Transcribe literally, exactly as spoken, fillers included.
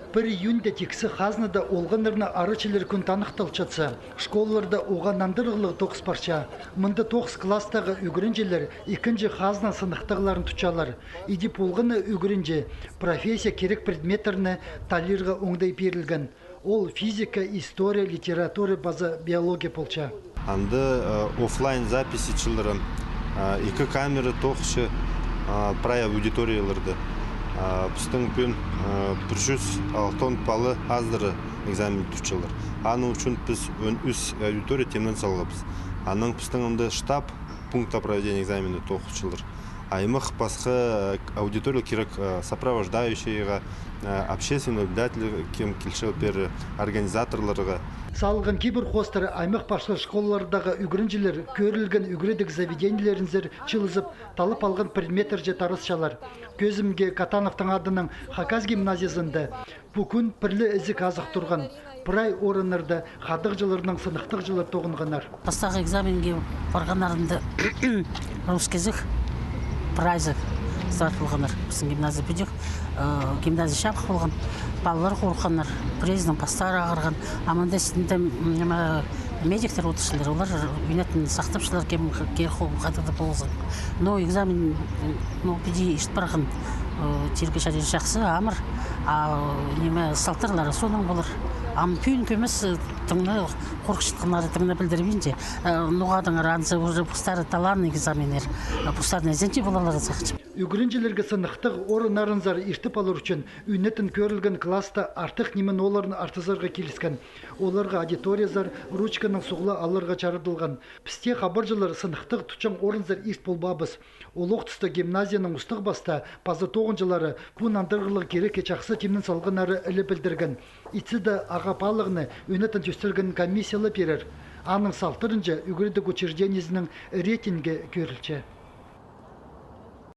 Пір июньда тиксі хазнада олғаннарны арачылар кӱн таныхталчатса, школаларда уғаа нандырығлығ тоғыс парча. Мында тоғыс класстағы ӱгренҷілер ікінҷі хазна сыныхтағларын тутчалар. Иди полған на ӱгренҷі профессия кирек предметтерні талирға оңдай пирілген. Ол физика, история, литература паза биология полча. Анда, э, офлайн запись итчелер, э, ікі камера тоғынча, э, прай аудиторияларда. Э, пістің пӱӱн, э, пір чӱс алтон пала азыра экзамен тутчалар. Аның ӱчӱн піс он ӱс аудитория тимнен салғабыс. Анаң пістің анда штаб пункта проведения экзамена тоғынчалар. Аймах пасха, э, аудитория кирек, э, сопровождающийға, э, общественный наблюдатель, кем килче пеер, организаторларға. Салған кибір хоостыра аймах пасха школалардағы ӱгренҷілер кӧрілген ӱгредіг заведениелерінзер чыылызып, таллап алған предметтерҷе таразчалар. Кӧзімге Катановтың адынаң Хакас гимназиязында пу кӱн пірле ізік азых турған. Прай орыннарда хадағҷыларнаң сыныхтағҷылар тоғынғаннар. Пастағы экзаменге парғаннарында русский язык прайзы сдавать полғаннар. Пістің гимназия пӱдік, э, гимназия чабых полған. Палалар хорыхханнар, пірезінің пастары ағырған. А мында істінде, м, ниме, медиктер одырчалар, олар ӱнетін сахтапчалар, кем кер хол хатығда ползын. Но экзамен, ну, піди ирт парған, э, тирге чарир, чахсы, амыр, а, ниме, салтарлары соонаң полар. Ам пӱӱн кӧмес, э, тың на хорыхчатханнары, тың на пілдірбинче, э, ноға тыңар, анзы уже пустары таллаан экзаменнер, э, пустарына ізенче поларлар сағынчам. Ӱгренҷілерге сыныхтығ орыннарынзар иртіп алар ӱчӱн ӱнетін кӧрілген класста артых ниме-нооларын артызарға киліскен. Оларға аудиториязар ручканаң суғла аларға чарадылған. Пісте хабарҷылар сыныхтығ тутчаң орынзар ирт полбаабыс. Олох туста гимназияның устағ-пастаа паза тоғынҷылары пу нандырығлығ кирекке чахсы тимнен салғаннары іле пілдірген. Итсе дее ағаа палығны ӱнетін тӧстелген комиссия ла пирер. Аның салтарынҷа ӱгредіг учреждениезінің рейтингі кӧрілче.